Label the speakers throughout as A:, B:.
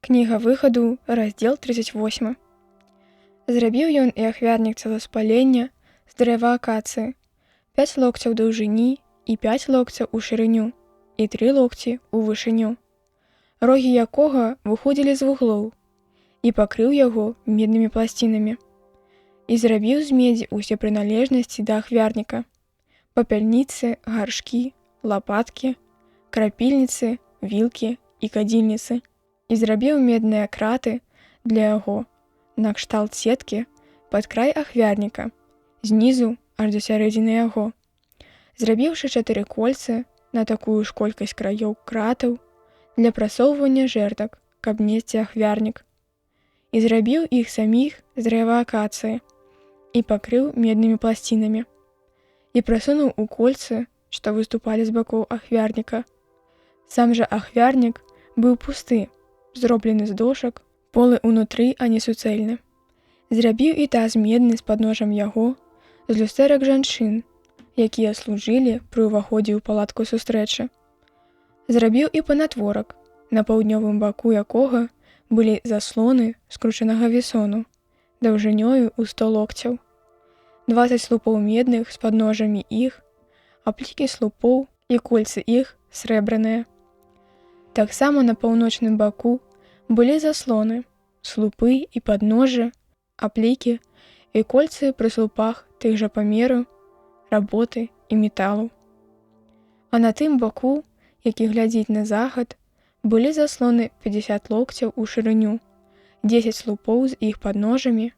A: Кніга Выхаду, раздзел 38. Зрабіў ён і ахвярнік цэласпалення з дрэва акацыі, 5 локцяў даўжыні і 5 локцяў у шырыню і 3 локці ў вышыню, рогі якога выходзілі з вуглоў, і пакрыў яго меднымі пласцінамі. І зрабіў з медзі ўсе прыналежнасці да ахвярніка: папяльніцы, гаршкі, лапаткі, крапільніцы, вілкі і кадзільніцы. І зрабіў медныя краты для яго на кшталт сеткі пад край ахвярніка, знізу аж да сярэдзіны яго. Зрабіўшы 4 кольцы на такую ж колькасць краёў кратаў для прасоўвання жэрдак, каб несці ахвярнік. І зрабіў іх саміх з дрэва акацыі і пакрыў меднымі пласцінамі. І прасунуў у кольцы, што выступалі з бакоў ахвярніка. Сам жа ахвярнік быў пусты, зроблены з дошак, полы ўнутры, а не суцэльны. Зрабіў і таз медны з падножам яго, з люстэрак жанчын, якія служылі пры ўваходзе ў палатку сустрэчы. Зрабіў і панадворак, на паўднёвым баку якога былі заслоны скручанага вісону, даўжынёю ў 100 локцяў. 20 слупоў медных з падножамі іх, аплікі слупоў і кольцы іх срэбраныя. Таксама на паўночным баку былі заслоны, слупы і падножы, аплікі і кольцы пры слупах тых жа памеру, работы і металу. А на тым баку, які глядзіць на захад, былі заслоны 50 локцяў у шырыню, 10 слупоў з іх падножамі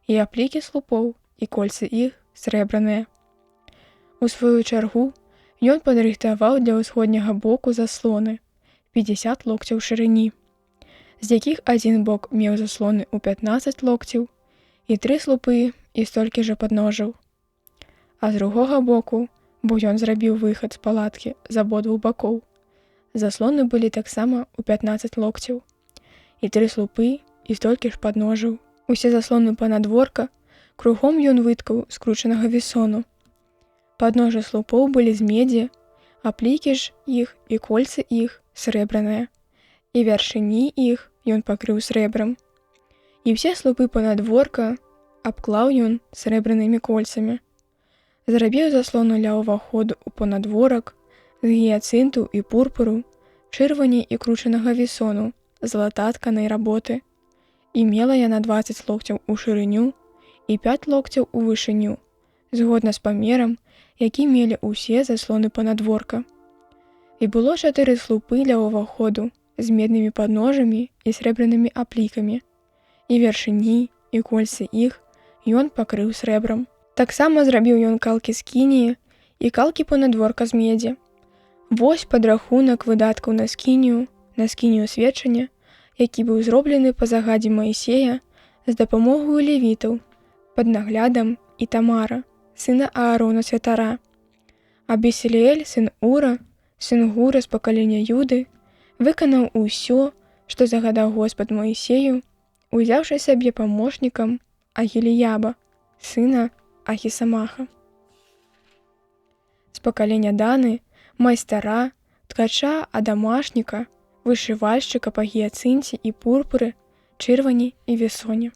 A: і аплікі слупоў і кольцы іх срэбраныя. У сваю чаргу ён падрыхтаваў для ўсходняга боку заслоны 50 локцяў шырыні, з якіх адзін бок меў заслоны ў 15 локцяў і 3 слупы і столькі жа падножаў. А з другога боку, бо ён зрабіў выхад з палаткі з абодвух бакоў, заслоны былі таксама ў 15 локцяў і 3 слупы і столькі ж падножаў. Усе заслоны панадворка кругом ён выткаў скручанага вісону. Падножы слупоў былі з медзі, аплікі ж іх і кольцы іх срэбраныя, і вяршыні іх ён пакрыў срэбрам. І ўсе слупы панадворка абклаў ён срэбранымі кольцамі. Зрабіў заслону ля ўваходу ў панадворак з гіяцынту і пурпуру, чырвані і кручанага вісону, залататканай работы. І мела яна 20 локцяў у шырыню і 5 локцяў у вышыню, згодна з памерам, які мелі ўсе заслоны панадворка. І было 4 слупы ля ўваходу з меднымі падножамі і срэбранымі аплікамі, і вяршыні, і кольцы іх ён пакрыў срэбрам. Таксама зрабіў ён калкі скініі і калкі панадворка з медзі. Вось падрахунак выдаткаў на скінію сведчання, які быў зроблены па загадзе Маісея з дапамогаю левітаў пад наглядам Ітамара, сына Аарона святара. А Бесалеэль, сын Ура, сын Гура з пакалення Юды, выканаў усё, што загадаў Господ Маісею, узяўшы сабе памочнікам Агеліяба, сына Ахісамаха. З пакалення Даны, майстара, ткача, адамашніка, вышывальшчыка па гіяцынце і пурпуры, чырвані і вісоне.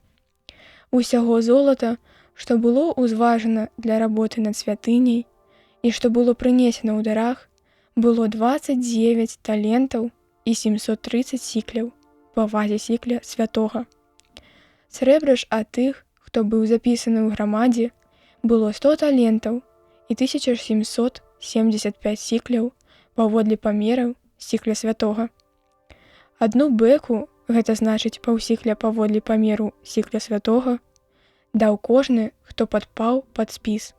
A: Усяго золата, што было ўзважана для работы над святыняй і што было прынесена ў дарах, было 29 талентаў і 730 сікляў па вазе сікля святога. Срэбра ж ад тых, хто быў запісаны ў грамадзе, было 100 талентаў і 1775 сікляў паводле памераў сікля святога. Адну бэку, гэта значыць паўсікля паводле памеру сікля святога, даў кожны, хто падпаў пад спіс,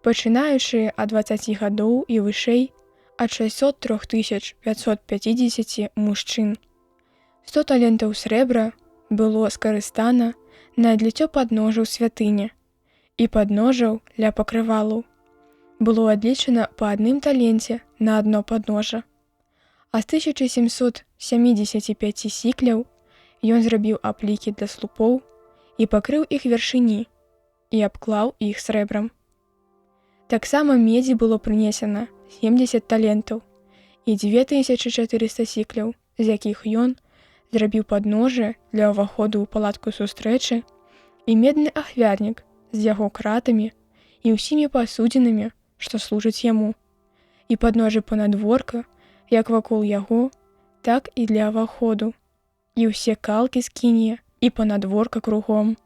A: пачынаючы ад 20 гадоў і вышэй, ад 603 550 мужчын. 100 талентаў срэбра было скарыстана на адліццё падножаў святыні і падножаў ля пакрывалаў. Было адлічана па адным таленце на адно падножа. А з 1775 сікляў ён зрабіў аплікі для слупоў і пакрыў іх вяршыні і абклаў іх срэбрам. Таксама медзі было прынесена 70 талентаў і 2400 сікляў, з якіх ён Зрабіў падножжа для ўваходу ў палатку сустрэчы і медны ахвярнік з яго кратамі і ўсімі пасудзінамі, што служаць яму, і падножжа панадворка, як вакол яго, так і для ўваходу, і ўсе калкі скінія і панадворка кругом.